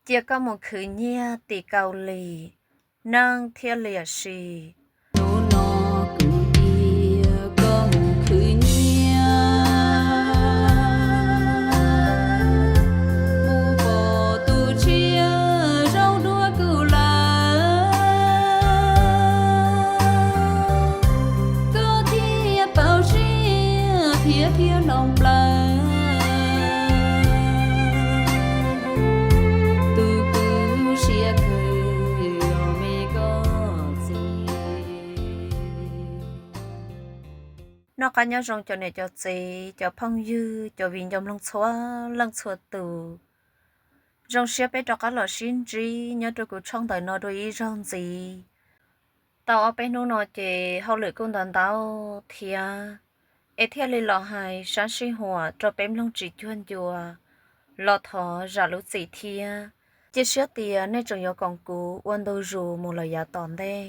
Cia koj mus khwv nyiaj tim Kaus Lim, neej thiaj liam sim. Hnub no kuv cia koj mus khwv nyiaj, mus pom tus tshiab zoo dua kuv lawm, koj thiaj paub siab thiab thiaj hloov plaws. Tus kuv siab kawg los me koj txiv. Noj qab nyob zoo cov niam cov txiv, cov phooj ywg, cov viv ncaus mloog txhua leej txhua tus. Zoo siab peb rov qab los sib ntsib nyob rau kuv tshooj ntawm no dua ib zaug ntxiv. Tau ob peb hnub no ces hauj lwm kuj ntau ntau thiab, es thiaj li los hais sab sij huam rau peb mloog tsis cuag ncua, los thov zam lub txim thiab. Cia siab tias nej tseem yuav koom kuv ua ntu zus mus lawm yav tom ntej.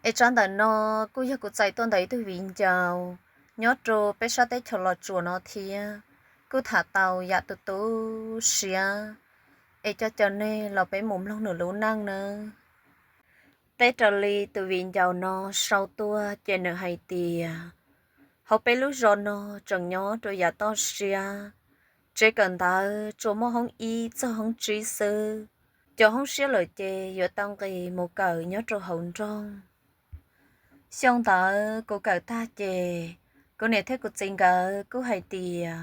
Es tsab ntawm no kuj yog kuv txais tuaj ntawm ib tug viv ncaus nyob rau peb sab teb chaws Los Tsuas no thiab, kuj tham tau yam tu tu siab, es coj caw nej los peb mus mloog nws lub neej nawb. Teb raws li tus viv ncaus no sau tuaj ces nws hais tias, hauv peb lub zos no tseem nyob rau yav toj siab, tsev kawm ntawv tsuas muaj hoob ib txog hoob tsib xwb, cov hoob siab lawm ces yuav tau nqis mus kawm nyob rau hauv nroog. Xyoo ntawd kuv kawm tag ces kuv niam thiab kuv txiv nkawd kuj hais tias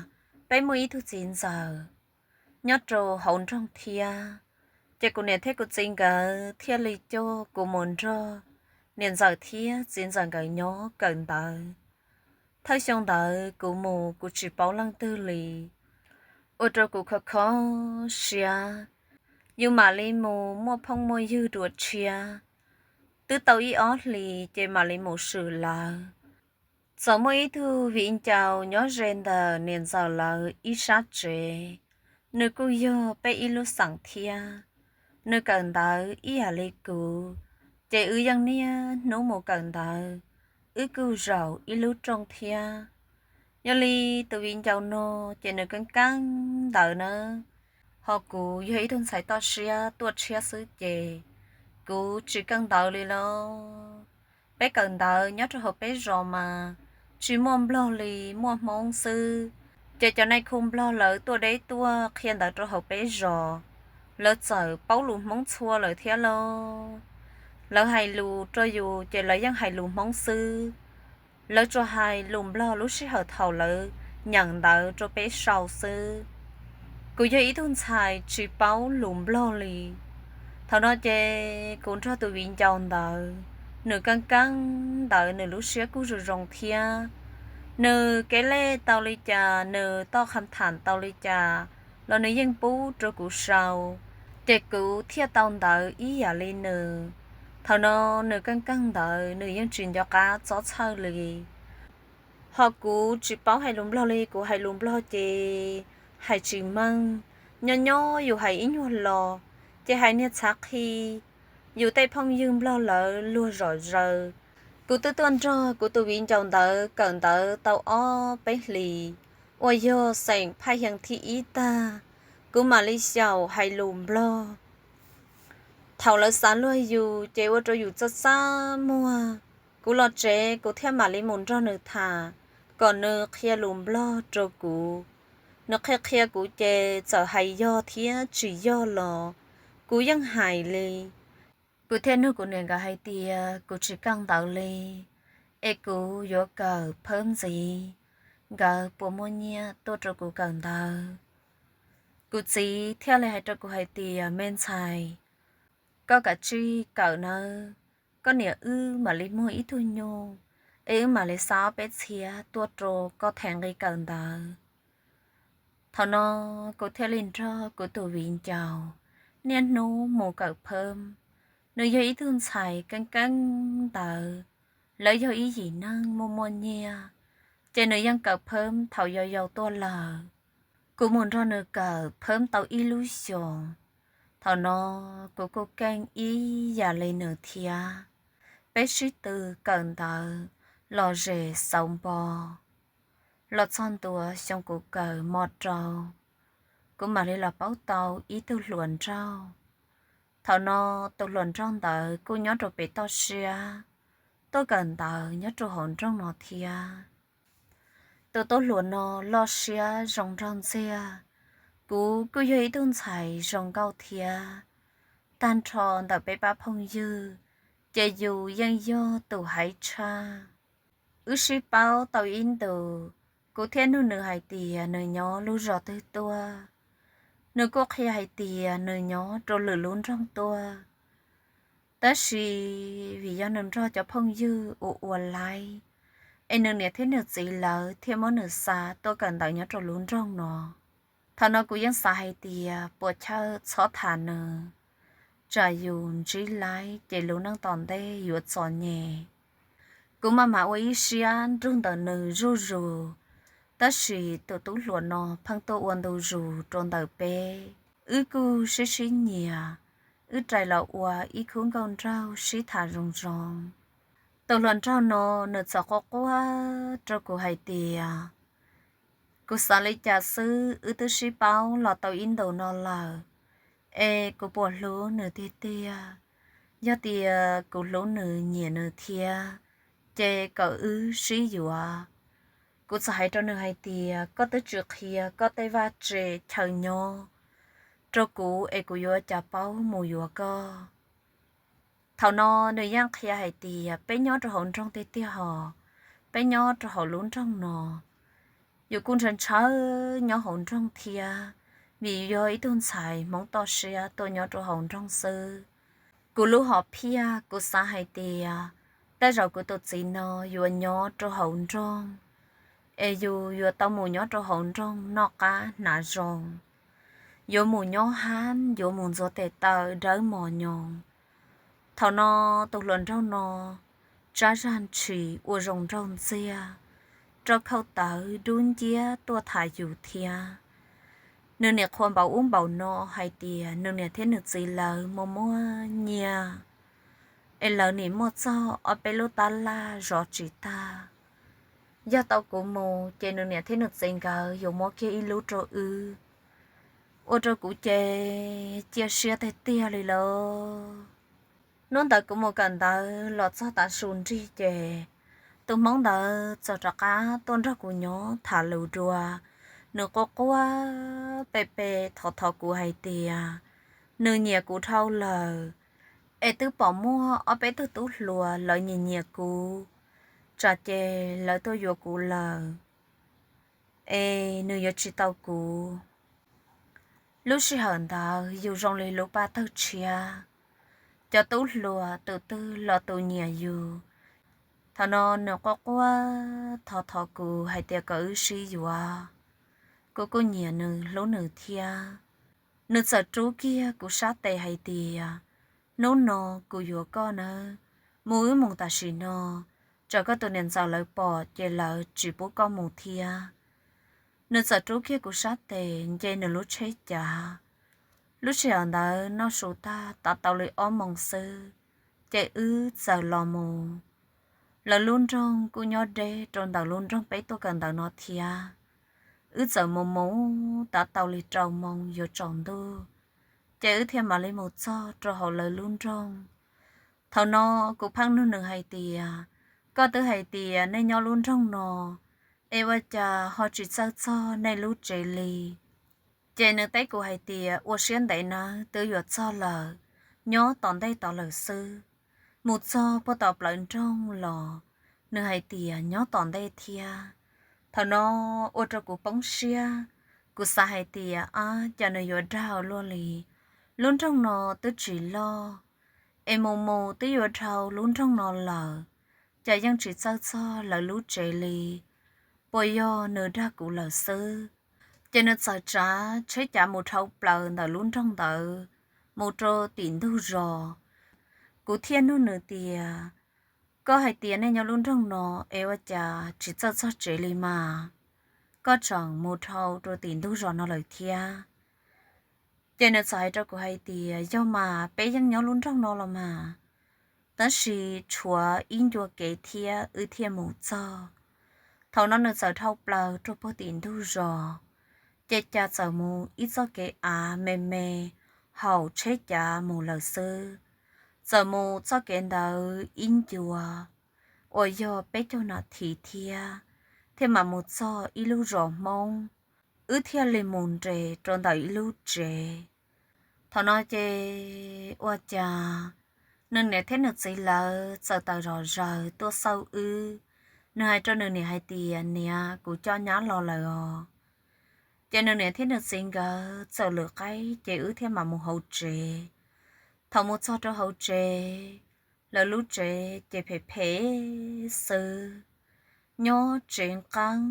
peb muaj ib tug txiv ntxawm nyob rau hauv nroog thiab, ces kuv niam thiab kuv txiv nkawd thiaj li coj kuv mus nrog niam ntxawm thiab txiv ntxawm nkawd nyob kawm ntawv. Thawj xyoo ntawd kuv mus kuv tsis paub leej twg li, ua rau kuv kho kho siab. Yus mam li mus muaj phooj muaj ywg dua tshiab, twb tau ib ob hlis ces mam li mus swm lawv. Txawm muaj ib tug viv ncaus nyob ze ntawm niam ntxawm lawv ib sab tsev, nws kuj yog peb ib lub xeem thiab, nws kawm ntawv ib yam li kuv, ces wb yeej niaj hnub mus kawm ntawv, wb kuj zaum ib lub rooj thiab. Yog li tus viv ncaus no ces nws keeb keeb ntawv na, ho kuv yog ib tug ntxhais toj siab tuaj tshiab xwb ces kuv tsis keej ntawv li lauj. Peb kawm ntawv nyob rau hauv peb zos mas tsis muaj nplog li, muaj hmoob xwb. Ces cov nai khu nplog lawv tuaj deb tuaj qhia ntawv rau hauv peb zos, lawv txawm paub lus hmoob txhua lawm thiab lauj. Lawv hais lus rau yus ces lawv yeej hais lus hmoob xwb. Lawv tsuas hais lus nplog lub sij hawm thaum lawv nyeem ntawv rau peb sau xwb. Kuv yog ib tug ntxhais tsis paub lus nplog li. Thaum no ces kuv nrog tus viv ncaus ntawd, nws keeb keeb ntawv nws lub siab kuj zoo zoo thiab. Nws kev lej tau li cas, nws toj kham tham tau li cas los nws yeej pub rau kuv sau, ces kuv thiaj tau ntawv ib yam li nws. Thaum no nws keej keej ntawv nws yeej tsis nco qab txob txhawj li. Ho kuv tsis paub hais lus nplog li, kuv hais lus nplog ces hais tsis meej. Nyob nyob yus hais ib nyuag lo ces hais niag txhav qhi, yus tej phooj ywg nplog lawv luag zom zaws. Kuv twb tuaj nrog kuv tus viv ncaus ntawd kawm ntawv tau ob peb hlis, uas yog xeem phaj yees thib ib tag, kuv mam li xyaum hais lus nplog. Thaum lawv xav luag yus ces ua rau yus txaj txaj muag. Kuv los tsev kuv thiaj mam li mus nrog nws tham, kom nws qhia lus nplog rau kuv. Nws qhia qhia kuv ces txawm hais yog thiab tsis yog los kuv yeej hais li. Kuv thiaj nug kuv niam nkawd hais tias kuv tsis keej ntawv li, es kuv yuav kawm phab ntxiv, nkawd puas muaj nyiaj tuaj rau kuv kawm ntawv. Kuv txiv thiaj li hais rau kuv hais tias, me ntxhais, koj kav tsij kawm nawb, koj niam wb mam li muag ib tug nyuj, es wb mam li xa ob peb txhiab tuaj rau koj them nqi kawm ntawv. Thaum no kuv thiaj li nrog kuv tus viv ncaus niaj hnub mus kawm phab. Nws yog ib tug ntxhais keeb keeb ntawv, lawv yog ib yim neeg muaj muaj nyiaj, ces nws yeej kawm phab thaum yau yau tuaj lawm. Kuv mus nrog nws kawm phab tau ib lub xyoos, thaum no kuv kuj keej ib yam li nws thiab. Peb sib tw kawm ntawv los zes xauv npo, los txog ntua xyoo kuv kawm mo rau, kuv mam li los paub tau ib tug hluas nraug. Thaum no tus hluas nraug ntawd kuj nyob rau pem toj siab, tuaj kawm ntawv nyob rau hauv nroog no thiab. Tus tub hluas no loj siab zoo nraug ntxiag, kuv kuj yog ib tug ntxhais zoo nkauj thiab. Tag nrho ntawm peb pab phooj ywg, ces yus yeej yog tus haiv tshaj. Wb sib paub tau ib ntus, kuv thiaj nug nws hais tias nws nyob lub zos twg tuaj. Nws kuj qhia hais tias nws nyob rau lwm lub nroog tuaj, tab sis vim yog nws nrog cov phooj ywg ua ua laib, es nws niam thiab nws txiv lawv thiaj muab nws xa tuaj kawm ntawv nyob rau lub nroog no. Thaum no kuv yeej xav hais tias puas chawj txhob tham nws, tsam yus ntsib laib ces lub neej tom ntej yuav txom nyem. Kuv maj mam ua ib siab nrug ntawm nws zuj zus, tab sis tus tub hluas no pheej tuaj ua ntu zus rau ntawm peb. Wb kuj sib sib nyiam, wb rais los ua ib khub nkauj nraug sib tham zoo zoo. Tus hluas nraug no nws txawm quaj quaj rau kuv hais tias, kuv xav li cas xwb, wb twb sib paub los tau ib ntus no lawm, es kuv puas hlub nws tiag tiag. Yog tias kuv hlub nws nyiam nws thiab, ces kom wb sib yuav. Kuv txawm hais rau nws hais tias koj twb tsis qhia koj tej vaj tse chaw nyob rau kuv es kuv yuav cas paub mus yuav koj. Thaum no nws yeej qhia hais tias peb nyob rau hauv nroog tiag tiag hos, peb nyob rau hauv lub nroog no. Yus kuj ntshaw ntshaw nyob hauv nroog thiab, vim yus yog ib tug ntxhais Hmoob toj siab tuaj nyob rau hauv nroog xwb. Kuv lub hom phiaj kuv xav hais tias tej zaum kuv tus txiv no yuav nyob rau hauv nroog, es yus yuav tau mus nyob rau hauv nroog noj qab hnav zoo, yuav mus nyob hab, yuav mus ntxuav tes taw dawb mos nyoos. Thaum no tus hluas nraug no tsab zag ntshis ua zoo nraug ntxiag, rau khauj tawv dub nciab tuaj tham yus thiab. Nws niam qhuas npaum ub npaum no hais tias nws niam thiab nws txiv lawv muaj muaj nyiaj, es lawv nim muaj txog ob peb lub tab laj zov tsis tag. Yog tau kuv mus ces nws niam thiab nws txiv nkawd yuav muab kiag ib lub rau wb. Ua rau kuv ces cia siab tiag tiag li lauj. Hnub ntawd kuv mus kawm ntawv los txog tav su nrig ces tus Hmoob ntawd txawm rov qab tuaj nrog kuv nyob tham lus dua. Nws quaj quaj pe pe thov thov kuv hais tias nws nyiam kuv dhau lawm, es twb pom muaj ob peb tug tub hluas lawv nyiam nyiam kuv, tsam ces lawv tuaj yuav kuv lawm, es nws yuav tsis tau kuv. Lub sij hawm ntawd yus zoo li lub paj tawg tshiab, cov tub hluas tus twg los tus nyiam yus. Thaum no nws quaj quaj thov thov kuv hais tias kom wb sib yuav. Kuv kuj nyiam nws hlub nws thiab. Nws txawm rub kiag kuv sab tes hais tias, hnub no kuv yuav koj nawb, mus wb mus tam sim no, tsam koj tus niam ntxawm lawv pom ces lawv tsis pub koj mus thiab. Nws txawm rub kiag kuv sab tes nce nws lub tsheb cav. Lub sij hawm ntawd noj su tag tav tau li ob moos xwb, ces wb txawm los mus. Lawv lub nroog kuj nyob deb rau ntawm lub nroog peb tuaj kawm ntawv no thiab. Wb txawm mus mus tav tau li rau moos yuav tsaus ntuj, ces wb thiaj mam li mus txog rau hauv lawv lub nroog. Thaum no kuv pheej nug nws hais tias, koj twb hais tias nej nyob lub nroog no, es ua cas ho tsis txawj txog nej lub tsev li? Ces nws teb kuv hais tias ua siab ntev nawb, twb yuav txog lawm, nyob tom ntej tod lawm xwb. Mus txog puag tom plawv nroog los nws hais tias nyob tom ntej thiab. Thaum no ua rau kuv poob siab, kuv xav hais tias ab cas nws yuav dag luaj li. Lub nroog no twb tsis loj, es mus mus twb yuav dhau lub nroog no lawm, cas yeej tsis txawj txog lawv lub tsev li. Puas yog nws dag kuv lawm xwb? Ces nws txawm tsav tsheb cav mus dhau plaws ntawm lub nroog ntawd mus rau tim ntug zos. Kuv thiaj nug nws tias, koj hais tias nej nyob lub nroog no, es ua cas tsis txawj txog tsev li mas? Koj tseem mus dhau rau tim ntug zos no lawm thiab. Ces nws txawm hais rau kuv hais tias, yog mas, peb yeej nyob lub nroog no los mas, tab sis tshuav ib ncua kev thiab wb thiaj mus txog. Thaum no nws txawm dhau plaws rau puag tim ntug zos, Ces cas txawm mus ib txoj kev av me me hauv tsheb cav mus lawm xwb. Txawm mus txoj kev ntawd ib ncua uas yog peb caug nas this thiab, thiaj mam mus txog ib lub zos Hmoob, wb thiaj li mus nres rau ntawm ib lub tsev. Thaum no ces ua cas nws niam thiab nws txiv lawv txawm tawm zom zaws tuaj xauj wb. Nws hais rau nws niam hais tias, Niam, kuv coj nyab los lawm os. Ces nws niam thiab nws txiv nkawd txawm lwm qaib ces wb thiaj mam mus hauv tsev. Thaum mus txog rau hauv tsev, lawv lub tsev ces phem phem xwb, nyob tsev nqeeb,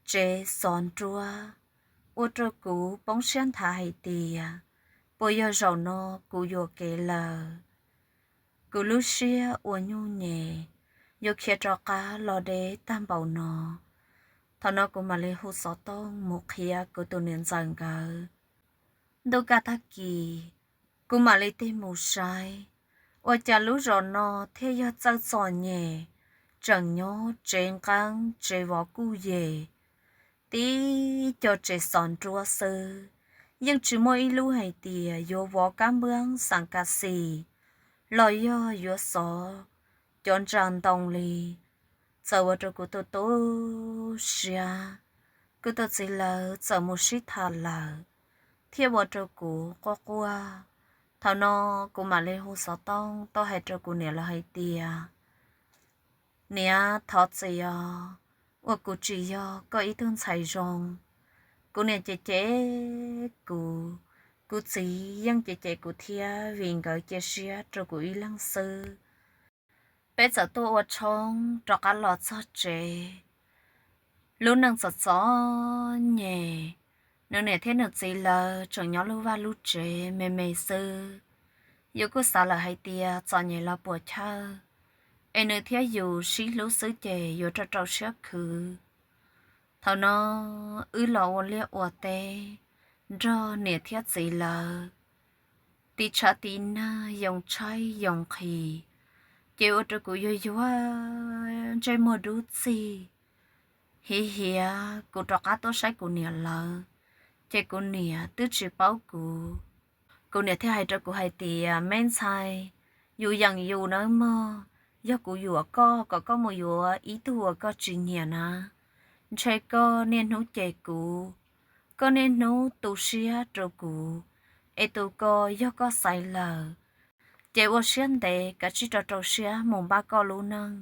tsev xov nruab, ua rau kuv poob siab nthav hais tias, puas yog zaum no kuv yuam kev lawm? Kuv lub siab ua nyuj nyem, yuav khiav rov qab los deb tag npaum no. Thaum no kuv mam li hu xov tooj mus qhia kuv tus niam ntxawm nkawd. Ntuj kaj tag kis, kuv mam li tig mus saib, ua cas lub zos no thiaj yog txawj txom nyem, tseem nyob tsev nqeeb tsev vov kuj yem, tib co tsev xov nruab xwb, yeej tsis muaj ib lub hais tias yuav vov kab npwab xas kas xis los yog yuav xov cov ntsa ntoo li. Txawm ua rau kuv tu tu siab, kuv tus txiv lawv txawm mus sib tham lawm, thiaj ua rau kuv quaj quaj. Thaum no kuv mam li hu xov tooj tuaj hais rau kuv niam lawv hais tias, Niam, thov txim os, uas kuv tsis yog koj ib tug ntxhais zoo. Kuv niam cem cem kuv, kuv txiv yeej cem cem kuv thiab vim nkawd cia siab rau kuv ib leeg xwb. Peb txawm tuaj ua tshoob rov qab los txog tsev. Lub neej txom txom nyem, nws niam thiab nws txiv lawv tseem nyob lub vaj lub tsev me me xwb. Yus kuj xav lawm hais tias txom nyem los puam chawj, es nws thiab yus sib hlub xwb ces yuav rau rau siab khwv. Thaum no wb los ua liaj ua teb nrog niam thiab txiv lawv, tiv tshav tiv nag yoo tshaib yoo nqhis, ces ua rau kuv yuag yuag ntsej muag dub txig. Hiv hiav kuv rov qab tuaj saib kuv niam lawv, ces kuv niam twb tsis paub kuv. Kuv niam thiaj hais rau kuv hais tias, Me ntxhais, yus yeem yus nawb mog, yog kuv yuam koj kom koj mus yuav ib tug uas koj tsis nyiam na, ntshe koj niaj hnub cem kuv, koj niaj hnub tu siab rau kuv, es tus ko yog koj xaiv lawm, ces ua siab ntev kav tsij rau rau siab mus npaj koj lub neej.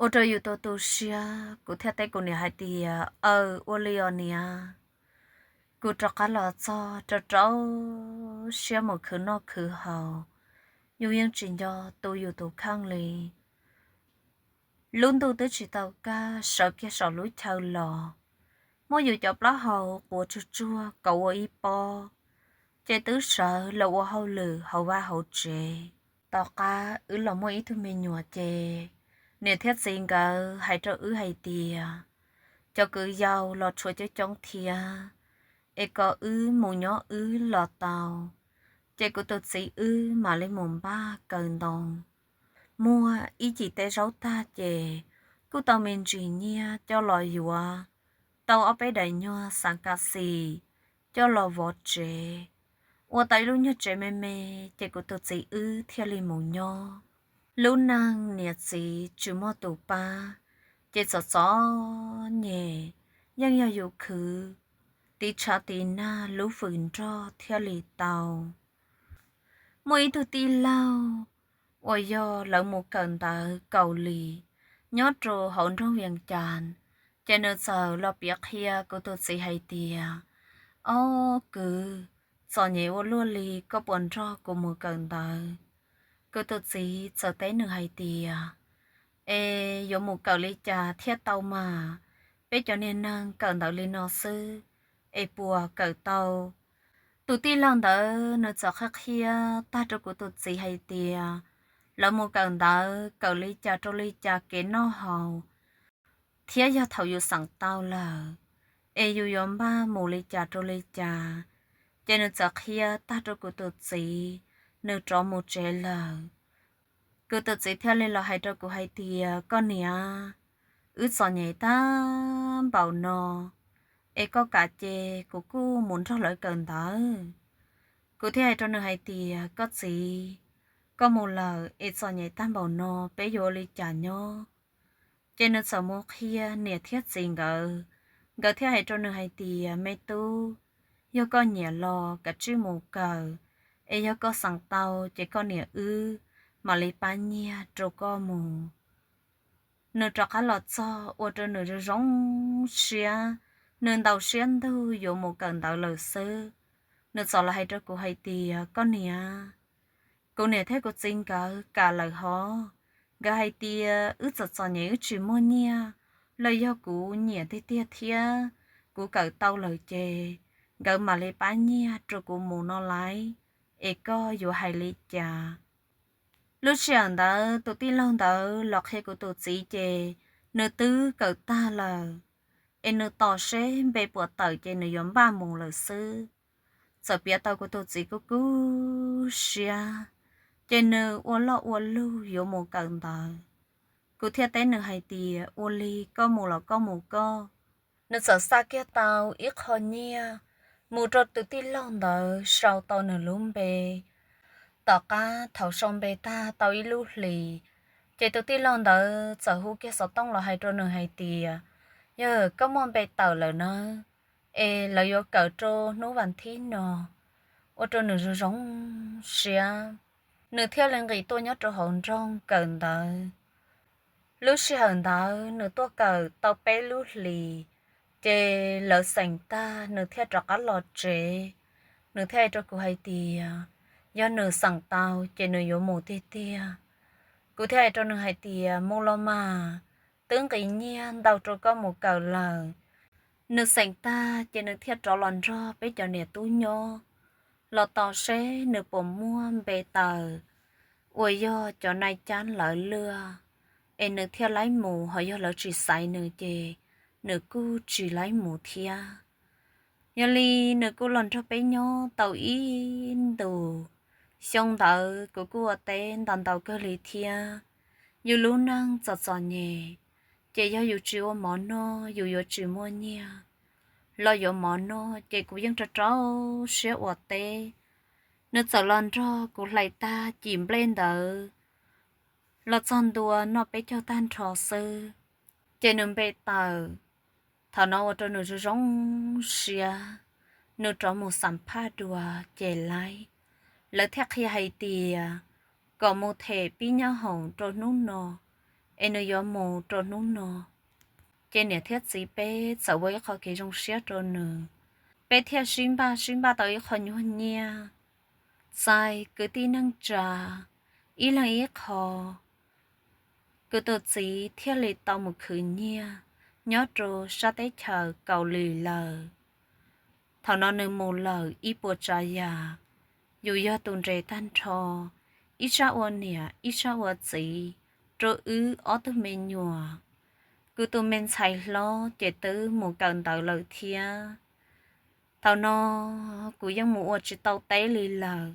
Ua rau yus tu tu siab, kuv thiaj teb kuv niam hais tias, Aws, ua li os niam. Kuv rov qab los txog rau rau siab mus khwv noj khwv haus, yus yeej tsis nco tu yus tus kheej li. Lub ntuj twb tsis tau kaj, sawv kiag saum lub chaw los, muab yus cov plaub hau quav tsuag tsuag kauv ua ib pob, ces twb sawv los ua hauj lwm hauv vaj hauv tsev. Tom qab wb los muaj ib tug me nyuam ces niam thiab txiv nkawd hais rau wb hais tias, cov kwv yau los tshuav coob coob thiab, es kom wb mus nyob wb los tau. Ces kuv tus txiv wb mam li mus npaj kaw ntoo. Muag ib cim teb zaub tag ces kuj tau me ntsis nyiaj coj los yuav tau ob peb daim nyuag xav kas xis coj los vov tsev, ua tau ib lub nyuag tsev me me, ces kuv tus txiv wb thiaj li mus nyob. Lub neej niam txiv tsis muaj tus pab, ces txom txom nyem, yeej yog yus khwv, tiv tshav tiv nag lub fwm nrog thiaj li tau. Muaj ib tug tij laug uas yog lawv mus kawm ntawv Kaus Lim nyob rau hauv nroog Vias Cas, ces nws txawm los piav qhia kuv tus txiv hais tias, Ob kwv, txom nyem ua luaj li, koj puas nrog kuv mus kawm ntawv? Kuv tus txiv txawm teb nws hais tias, Es yuav mus kawm li cas thiaj tau mas? Peb cov niag neeg kawm ntawv li no xwb, es puas kawm tau? Tus tij laug ntawd nws txawm qhia qhia tag rau kuv tus txiv hais tias, lawv mus kawm ntawv kawm li cas rau li cas kev noj haus, thiab yog thaum yus xeem tau lawm, es yus yuav npaj mus li cas rau li cas. Ces nws txawm qhia tag rau kuv tus txiv, nws rov mus tsev lawm. Kuv tus txiv thiaj li los hais rau kuv hais tias, Koj niam, wb txom nyem tag npaum no, es koj kam ces kuv kuj mus nrog lawv kawm ntawv. Kuv thiaj hais rau nws hais tias, koj txiv, koj mus lawm es txom nyem tag npaum no peb yuav ua li cas nyob? Ces nws txawm mus qhia niam thiab txiv nkawd, nkawd thiaj hais rau nws hais tias, me tub, yog koj nyiam los kav tsij mus kawm, es yog koj xeem tau ces koj niam wb mam li pab nyiag rau koj mus. Nws rov qab los txog ua rau nws zoo zoo siab, nws ntaus siab ntug yuav mus kawm ntawv lawm xwb. Nws txawm los hais rau kuv hais tias, koj niam, kuv niam thiab kuv txiv nkawd kam lawm hov. Nkawd hais tias wb txom txom nyem wb tsis muaj nyiaj, los yog kuv nyiam tiag tiag thiab kuv kawm tau lawm ces nkawd mam li pab nyiag rau kuv mus no lauj, es koj yuav hais li cas? Lub sij hawm ntawd tus tij laug ntawd los qhia kuv tus txiv ces nws twb kawm tag lawm, es nws tos seb npe puas tawm ces nws yuav npaj mus lawm xwb. Txawm piav tau kuv tus txiv kuj kub siab, ces nws ua loj ua lug yuav mus kawm ntawv. Kuv thiaj teb nws hais tias, ua li koj mus los koj mus koj. Nws txawm xa kiag tau ib qho nyiaj mus rau tus tij laug ntawd sau tau nws lub npe. Tom qab thaum sau npe tag tau ib lub hlis, ces tus tij laug ntawd txawm hu kiag xov tooj los hais rau nws hais tias, yog koj muaj npe tawm lawm nawb, es lawv yuav kawm rau hnub vas thib no. Ua rau nws zoo zoo siab, nws thiaj li nqis tuaj nyob rau hauv nroog kawm ntawv. Lub sij hawm ntawd nws tuaj kawm tau peb lub hlis, ces lawv xeem tag nws thiaj rov qab los tsev. Nws thiaj hais rau kuv hais tias, yog nws xeem tau ces nws yuav mus tiag tiag. Kuv thiaj hais rau nws hais tias, mus los mas, twb nqis nyiaj ntau rau koj mus kawm lawm. Nws xeem tag ces nws thiaj rov los nrog peb cov niam tub nyob, los tos seb nws puas muaj npe tawm uas yog cov nai cab lawv luaj, es nws thiaj laib mus, ho yog lawv tsis xaiv nws ces nws kuj tsis laib mus thiab. Yog li nws kuj los nrog peb nyob tau ib ntus. Xyoo ntawd kuv kuj ua teb ntau ntau kawg li thiab. Yus lub neej txom txom nyem, ces yog yus tsis ua mov noj yus yuav tsis muaj nyiaj. Los yuav mov noj ces kuv yeej rau rau siab ua teb. Nws txawm los nrog kuv hlais tag cim nplej ntawd los txog ntua noj peb caug tag nrho xwb, ces nws npe tawm. Thaum no ua rau nws zoo zoo siab, nws rov mus xam phaj dua ces laib. Lawv thiaj qhia hais tias kom mus them pib nyab hoom rau hnub no, es nws yuav mus rau hnub no. Ces niam thiab txiv peb txawm ua ib qho kev zoo siab rau nws, peb thiaj sib npaj sib npaj tau ib qho nyuag nyiaj, txais kwv tij neej tsa ib leeg ib qho. Kuv tus txiv thiaj li tau mus khwv nyiaj nyob rau sab teb chaws Kaus Lim lawm. Thaum no nws mus lawm ib puas tsav yam, yus yog tus nres tag nrho, ib sab ua niam ib sab ua txiv rau wb ob tug me nyuam. Kuv tus me ntxhais hlob ces twb mus kawm ntawv lawm thiab. Thaum no kuv yeej mus ua tsis tau teb li lawm,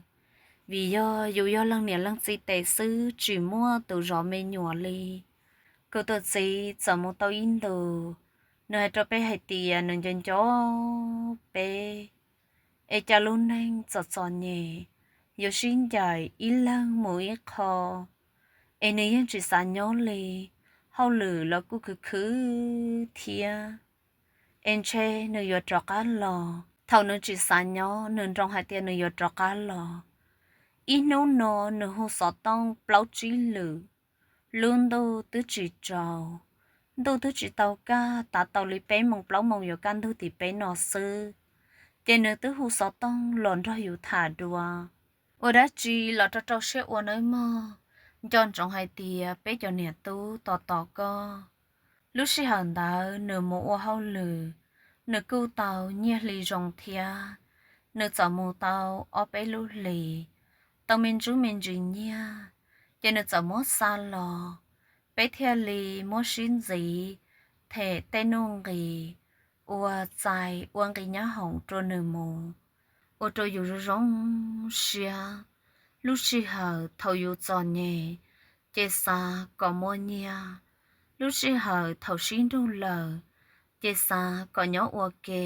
vim yog yus yog leej niam leej txiv tes xwb tsis muaj tus zov me nyuam li. Kuv tus txiv txawm mus tau ib ntus, nws hais rau peb hais tias nws nco nco peb, es cas lub neej txom txom nyem, yuav sib ncaim ib leeg mus ib qho, es nws yeej tsis xav nyob li, hauj lwm los kuj khwv khwv thiab. Es ntshe nws yuav rov qab los. Thaum nws tsis xav nyob, nws nroo hais tias nws yuav rov qab los. Ib hnub no nws hu xov tooj plaub tsib lwm, lub ntuj twb tsis tsaus, ntuj twb tsis tau kaj, tav tau li peb moos plaub moos yuav kaj ntug tim peb no xwb, ces nws twb hu xov tooj los nrog yus tham dua. Ua dab tsi los rau rau siab ua nawb mog, nco ntsoov hais tias peb cov niam tub tos tos koj. Lub sij hawm ntawd nws mus ua hauj lwm, nws kuj tau nyiaj hli zoo thiab. Nws txawm mus tau ob peb lub hlis, tau me ntsuj me ntsis nyiaj, ces nws txawm muab xa los, peb thiaj li muab sib ntxiv them tej nuj nqis, ua txais ua nqi nyab hoom rau nws mus, ua rau yus zoo zoo siab. Lub sij hawm thaum yus txom nyem, ces xav kom muaj nyiaj, lub sij hawm thaum sib nrug lawm, ces xav kom nyob ua ke.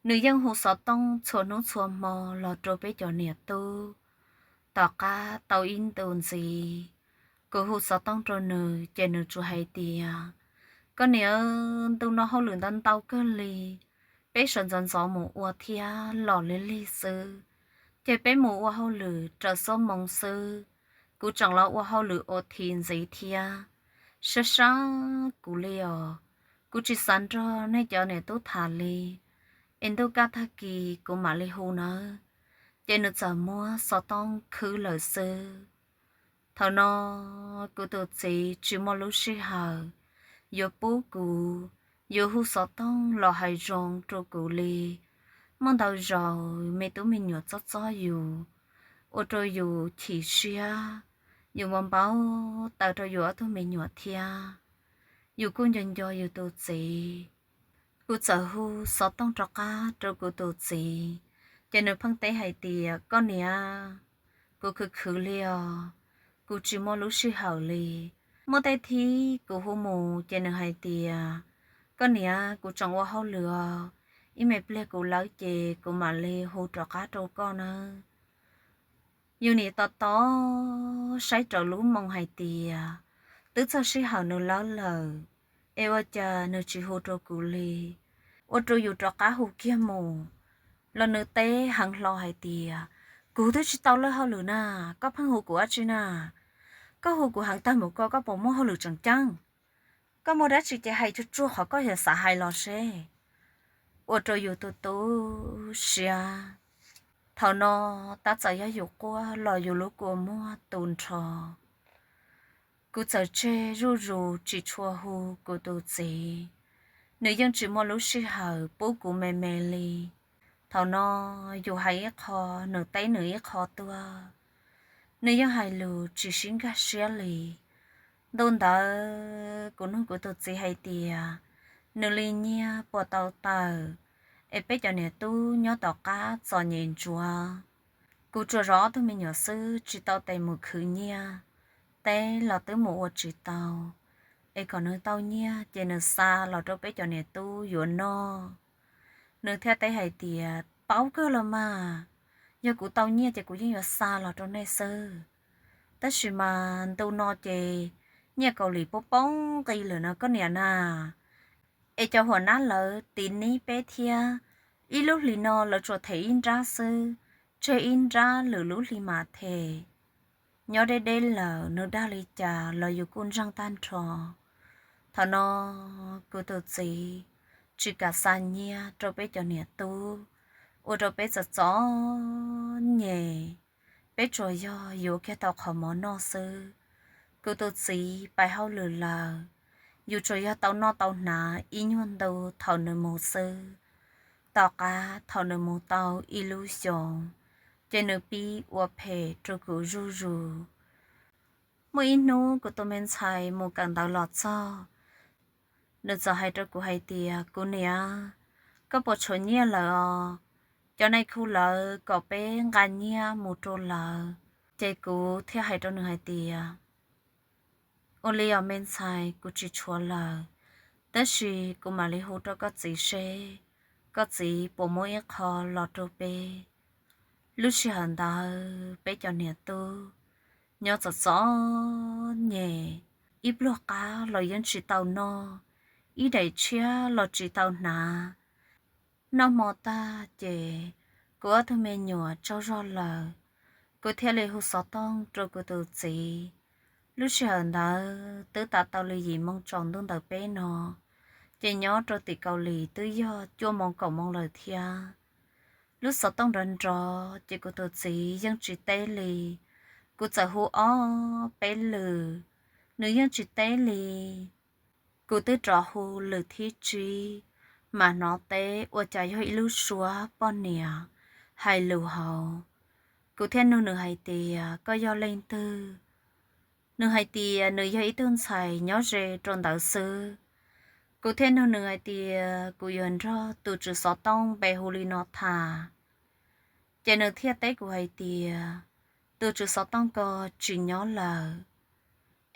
Nws yeej hu xov tooj txhua hnub txhua hmo los rau peb cov niam tub. Tom qab tau ib ntus ntxiv, kuv hu xov tooj rau nws ces nws tsuas hais tias, koj niam, ntu no hauj lwm ntau ntau kawg li, peb sawv ntxov ntxov mus ua thiab los lig lig xwb, ces peb mus ua hauj lwm raws xuab moos xwb. Kuv tseem los ua hauj lwm ua thiv ntxiv thiab, sab sab kuv li os. Kuv tsis xav nrog nej cov niam tub tham li, es ntuj kaj tag kis kuv mam li hu nawb. Ces nws txawm muab xov tooj khwb lawm xwb. Thaum no kuv tus txiv tsis muaj lub sij hawm yuav pub kuv, yuav hu xov tooj los hais zoo rau kuv li. Muaj ntau zaus me tub me nyuam txob txob yus, ua rau yus chim siab, yus npau npau taws rau yus ob tug me nyuam thiab. Yus kuj nco nco yus tus txiv. Kuv txawm hu xov tooj rov qab rau kuv tus txiv, ces nws pheej teb hais tias, koj niam, kuv khwv khwv li os, kuv tsis muaj lub sij hawm li. Muaj tej thib kuv hu mus ces nws hais tias, koj niam, kuv tseem ua hauj lwm os, ib me pliag kuv lawv ces kuv mam li hu rov qab rau koj nawb. Yus nim tos tos saib raws lub moo hais tias twb txog sij hawm nws lawv lawm, es ua cas nws tsis hu rau kuv li? Ua rau yus rov qab hu kiag mus, los nws teb heev hlo hais tias, kuv twb tsis tau lawb hauj lwm na, koj pheej hu kuv dab tsi na? Koj hu kuv heev tag npaum ko koj puas muaj hauj lwm tseem ceeb? Koj muaj dab tsi ces hais tsuag tsuag qhov koj yuav xav hais los seb. Ua rau yus tu tu siab. Thaum no tab txawm yog yus quaj los yus lub kua muag tu nrho. Kuv txawm tseg zuj zus tsis tshua hu kuv tus txiv, nws yeej tsis muaj lub sij hawm pub kuv me me li. Thaum no yus hais ib qho, nws teb nws ib qho tuaj, nws yeej hais lus tsis sib nkag siab li. Ntu ntawd kuv nug kuv tus txiv hais tias, nws li nyiaj puas tau tawm, es peb cov niam tub nyob tom qab txom nyem ntsuav. Kuv tsuas zov ob tug me nyuam xwb tsis tau tes mus khwv nyiaj, teb los twb mus ua tsis tau, es kom nws tau nyiaj ces nws xa los rau peb cov niam tub yuav noj. Nws thiaj teb hais tias, paub kawg los mas, yog kuv tau nyiaj ces kuv yeej yuav xa los rau nej xwb. Tab sis mas ntu no ces nyiaj Kaus Lim poob poob nqi lawm no koj niam na. Es cov huam nab lawv tiv nib peb thiab, ib lub hlis no lawv tsuas them ib nrab xwb, tseg ib nrab lwm lub hli mam them. Nyob deb deb lawm nws dag li cas los yus kuj ntseeg tag nrho. Thaum no kuv tus txiv tsis kam xa nyiaj rau peb cov niam tub, ua rau peb txom txom nyem. Peb tsuas yog yuav kiag tau qhov mov noj xwb. Kuv tus txiv pais hauj lwm lawm, yus tsuas yog tau noj tau hnav ib nyuag ntu thaum nws mus xwb. Tom qab thaum nws mus tau ib lub xyoos, ces nws pib ua phem rau kuv zuj zus. Muaj ib hnub kuv tus me ntxhais mus kawm ntawv los txog, nws txawm hais rau kuv hais tias, kuv niam, koj puas tshuav nyiaj lawm os? Cov nai khu lawv kom peb nqa nyiaj mus rau lawv. Ces kuv thiaj hais rau nws hais tias, ua li os me ntxhais, kuv tsis tshuav lawm, tab sis kuv mam li hu rau koj txiv seb koj txiv puas muab ib qho los rau peb. Lub sij hawm ntawd peb cov niam tub nyob txom txom nyem, ib pluag qab los yeej tsis tau noj, ib daim tshiab los tsis tau hnav. Noj hmo tag ces kuv ob tug me nyuam tsaug zog lawm, kuv thiaj li hu xov tooj rau kuv tus txiv. Lub sij hawm ntawd twb tas tau li yim moo tsaus ntuj ntawm peb no, ces nyob rau tim Kaus Lim twb yog cuaj moo kaum moo lawm thiab. Lub xov tooj nrov nrov ces kuv tus txiv yeej tsis teb li. Kuv txawm hu ob peb lwm, nws yeej tsis teb li. Kuv twb rov hu lwm thib tsib, mas hnov teb ua cas yog ib lub suab poj niam hais lus hauv. Kuv thiaj nug nws hais tias, koj yog leej twg? Nws hais tias nws yog ib tug ntxhais nyob ze rau ntawd xwb. Kuv thiaj nug nws hais tias, kuv yuav nrog tus tswv xov tooj npe hu li no tham. Ces nws thiaj teb kuv hais tias, tus tswv xov tooj ko tsis nyob lawm,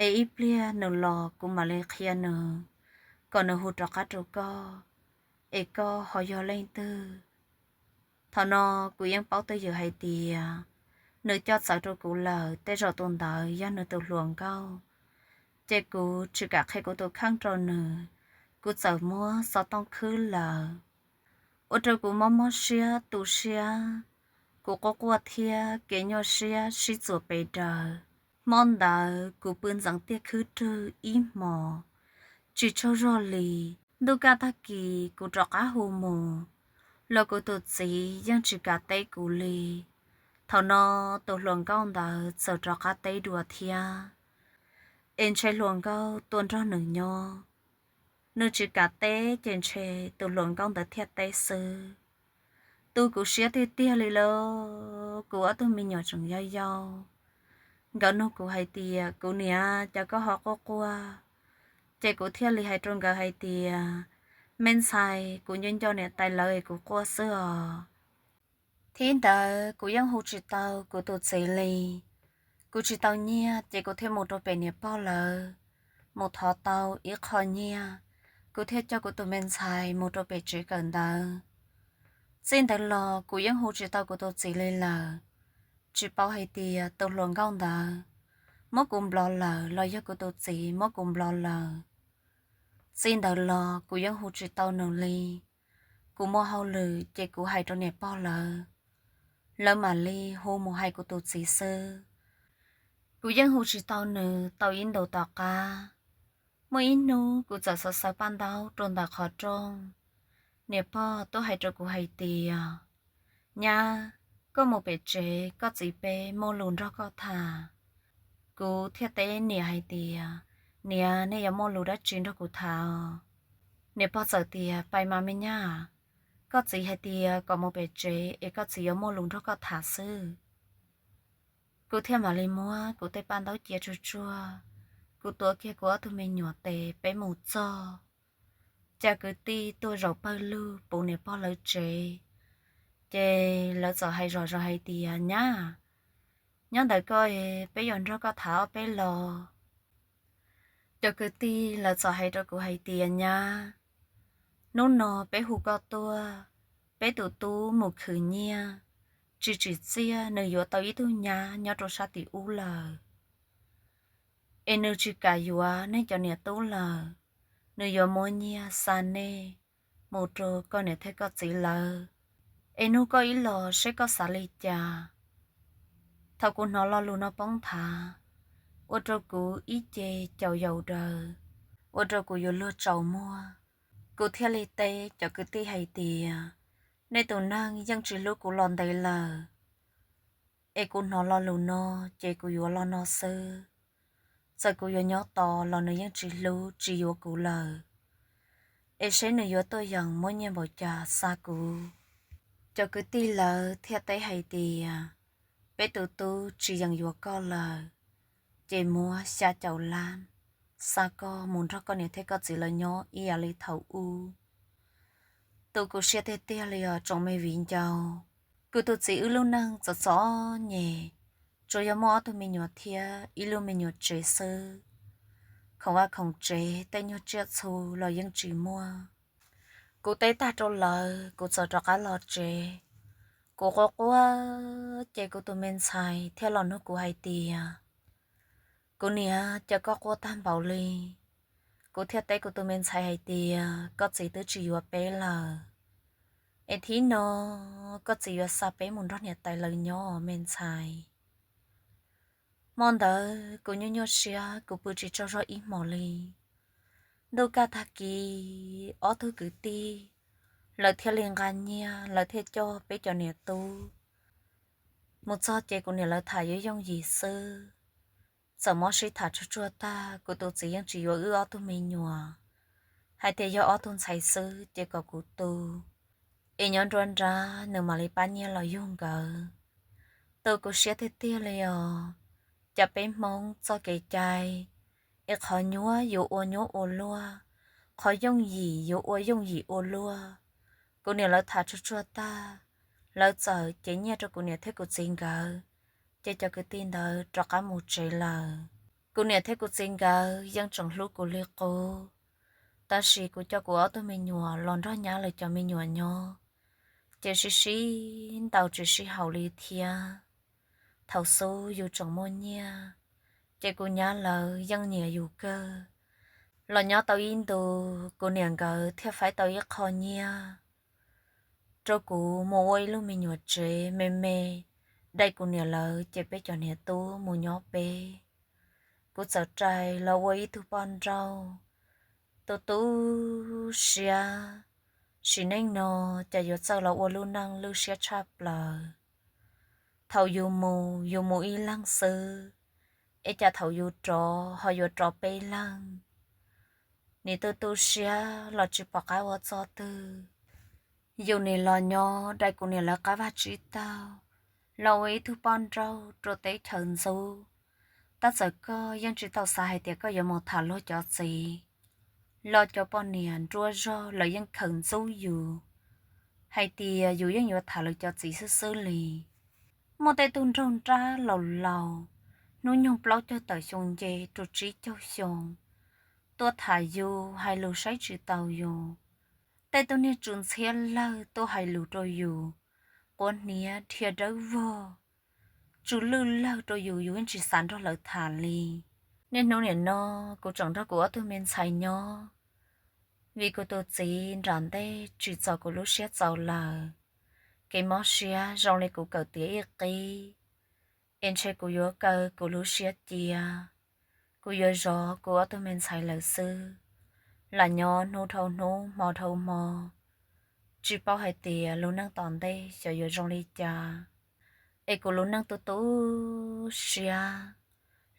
es ib pliag nws los kuv mam li qhia nws. kom nws hu rov qab rau koj, es koj ho yog leej twg? Thaum no kuv yeej paub twj ywm hais tias nws coj txawv rau kuv lawm, tej zaum tus ntawd yog nws tus hluas nkauj. Ces kuv tsis kam qhia kuv tus kheej rau nws, kuv txawm muab xov tooj khwb lawm. Ua rau kuv mob mob siab tu siab, kuv quaj quaj thiab kev nyuaj siab sib txuas pes daws. Hmo ntawd kuv pw ntxeev tiaj khwb rwg ib hmos, tsis tsaug zog li. Ntuj kaj tag kis kuv rov qab hu mus, los kuv tus txiv yeej tsis kam teb kuv li. Thaum no tus hluas nkauj ntawd txawm rov qab teb dua thiab, es ntshe hluas nkauj tuaj nrog nws nyob. Nws tsis kam teb ces ntshe tus hluas nkauj ntawd thiaj teb xwb. Tu kuv siab tiag tiag li lauj, kuv ob tug me nyuam tseem yau yau. Nkawd nug kuv hais tias, kuv niam, cas koj ho quaj quaj? Ces kuv thiaj li hais rau nkawd hais tias, me ntxhais, kuv nco nco niam tais lawv es kuv quaj xwb os. Thib ntawd kuv yeej hu tsis tau kuv tus txiv li. Kuv tsis tau nyiaj ces kuv thiaj mus rau pem niam pog lawv, mus thov tau ib qho nyiaj, kuv thiaj coj kuv tus me ntxhais mus rau pem tsev kawm ntawv. Txij ntawd los kuv yeej hu tsis tau kuv tus txiv li lawm. Tsis paub hais tias tus hluas nkauj ntawd muab kuv nplov lawm los yog kuv tus txiv muab kuv nplov lawm. Txij ntawd los kuv yeej hu tsis tau nws li. Kuv muaj hauj lwm ces kuv hais rau niam pog lawv, lawv mam li hu mus hais kuv tus txiv xwb. Kuv yeej hu tsis tau nws tau ib ntus tom qab. Muaj ib hnub kuv txawm xav xaws paj ntaub rau ntawm qhov rooj, niam pog tuaj hais rau kuv hais tias, nyab, koj mus pem tsev, koj txiv peb muaj lus nrog koj tham. Kuv thiaj teb niam hais tias, niam, nej yuav muaj lus dab tsi nrog kuv tham os? Niam pog txawm tias, pais mas me nyab, koj txiv hais tias kom mus pem tsev es koj txiv yuav muaj lus nrog koj tham xwb. Kuv thiaj mam li muab kuv tej paj ntaub cia tsuag tsuag, kuv tuav kiag kuv ob tug me nyuam tes peb mus txog. Cas kwv tij tuaj zaum pawg lug puv niam pog lawv tsev, ces lawv txawm hais zom zaws hais tias, nyab, nyob ntawm koj, peb yuav nrog koj tham ob peb los. Cov kwv tij lawv txawm hais rau kuv hais tias, nyab, hnub no peb hu koj tuaj, peb tus tub mus khwv nyiaj, tsis tsim txiaj nws yuav tau ib tug nyab nyob rau sab tim ub lawm. Es nws tsis kam yuav nej cov niam tub lawm, nws yuav muab nyiaj xa nej mus rau koj niam thiab koj txiv lawv, es nug koj ib los seb koj xav li cas. Thaum kuv hnov lo lus no poob nthav, ua rau kuv ib ce caum yaus daws, ua rau kuv yuav luag tsaus muag. Kuv thiaj li teb cov kwv tij hais tias, nej tus neeg yeej tsis hlub kuv los ntev lawm, es kuv hnov lo lus no, ces kuv yuav los no xwb. Txawm kuv yuav nyob tos los nws yeej tsis hlub tsis yuav kuv lawm, es seb nws yuav tuaj yeem muab nyiaj npaum cas xa kuv. Cov kwv tij lawv thiaj teb hais tias, peb tus tub tsis yeem yuav koj lawm, ces muab xya caum lab xa koj mus nrog koj niam thiab koj txiv lawv nyob ib yam li thaum ub. Tu kuv siab tiag tiag li os tsoom me viv ncaus. Kuv tus txiv wb lub neej txom txom nyem, tsuas yog muaj ob tug me nyuam thiab ib lub me nyuam tsev xwb. Khoom vaj khoom tsev tej nyuag tsiaj txhu los yeej tsis muaj. Kuv teb tag rau lawv, kuv txawm rov qab los tsev. Kuv quaj quaj, ces kuv tus me ntxhais thiaj los nug kuv hais tias, kuv niam, cas koj quaj tag npaum li? Kuv thiaj teb kuv tus me ntxhais hais tias, koj txiv twb tsis yuav peb lawm, es thib no koj txiv yuav xa peb mus nrog niam tais lawv nyob me ntxhais. Hmo ntawd kuv nyuaj nyuaj siab, kuv pw tsis tsaug zog ib hmos li. Ntuj kaj tag kis ob tug kwv tij lawv thiaj li nqa nyiaj, lawv thiaj coj peb cov niam tub mus txog ces kuv niam lawv tham yuav yooj yim xwb. Txawm mob sib tham tsuag tsuag tag, kuv tus txiv yeej tsis yuav wb ob tug me nyuam, hais tias yog ob tug ntxhais xwb ces kom kuv tu, es nyob nruab nrab nws mam li pab nyiaj los yug nkawd. Tu kuv siab tiag tiag li os. Cas peb Hmoob txoj kev cai, es qhov nyuaj yuav ua nyuaj ua luaj, qhov yooj yim yuav ua yooj yim ua luaj. Kuv niam lawv tham tsuag tsuag tag, lawv txawm cev nyiaj rau kuv niam thiab kuv txiv nkawd, ces cov kwv tij ntawd rov qab mus tsev lawm. Kuv niam thiab kuv txiv nkawd yeej tseem hlub kuv li qub. Tab sis kuv coj kuv ob tug me nyuam los nrog nyab lawv cov me nyuam nyob, ces sib sib ntaus tsis sib haum li thiab. Thaum xub yus tseem muaj nyiaj, ces kuv nyab lawv yeej nyiam yus kawg. Los nyob tau ib ntus, kuv niam nkawd thiaj faib tau ib qho nyiaj rau kuv mus ua ib lub me nyuam tsev me me, dai kuv niam lawv ces peb cov niam tub mus nyob peb. Kuv txawm rais los ua ib tug poj nrauj tu tu siab. Sim neej no cas yuav txawj los ua lub neej lwj siab tshaj plaws. Thaum yus mus, yus mus ib leeg xwb, es cas thaum yus rov ho yuav rov peb leeg. Nim tu tu siab los tsis pom qab ua txoj twg. Yus nim los nyob dai kuv niam lawv qab vaj tsib taug, los ua ib tug poj nrauj rau teb chaws ntxub. Tab txawm koj yeej tsis tau xav hais tias koj yuav mus tham luag cov txiv, los cov poj niam nruab zog lawv yeej khaws ntxub yus hais tias yus yeej yuav tham lawv cov txiv xwb xwb li. Muaj tej tug nraug nrab laus laus, hnub nyoog plaub caug tawm xyoo nce rau tsib caug xyoo, tuaj tham yus hais lus saib tsis taus yus. Tej tug niag tsw ntxhiab lawg tuaj hais lus rau yus, quav hniav dhia dawb vog, tsw lwj lawg rau yus, yus yeej tsis xav nrog lawv tham li. Niaj hnub nim no kuv tseem nrog kuv ob tug me ntxhais nyob, vim kuv tus txiv nram ntej tsim txom kuv lub siab txaus lawm. Kev mob siab zoo li kuv kawm tiav ib qib, es ntshe kuv yuav kaw kuv lub siab cia, kuv yuav zov kuv ob tug me ntxhais lawm xwb. Lam nyob hnub dhau hnub hmo dhau hmo, tsis paub hais tias lub neej tom ntej xyov yuav zoo li cas. Es kuv lub neej tu tu siab,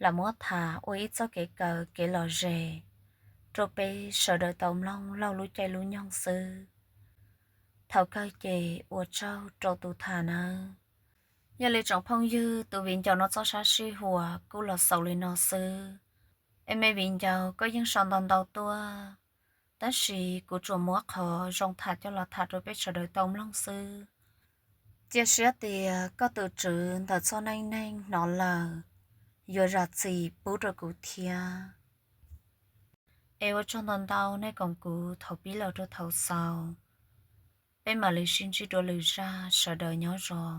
lam muab tham ua ib txoj kev kawm kev lom zem rau peb sawv daws tau mloog laug lub caij lub nyoog xwb. Thaum kawg ces ua tsaug rau tus tham nawb. Yog li tsoom phooj ywg, tus viv ncaus no txoj sab sij huam kuj los xaus li no xwb. Es me viv ncaus, koj yeej sau ntau ntau tuaj, tab sis kuv tsuas muab qhov zoo tham coj los tham rau peb sawv daws tau mloog xwb. Cia siab tias koj tus tswv ntawm txoj neej neeg hnov lawm, yuav zam txim pub rau kuv thiab. Es ua tsaug ntau ntau nej koom kuv thaum pib los rau thaum xaus. Peb mam li sib ntsib dua lwm zaj, sawv daws nyob zoo.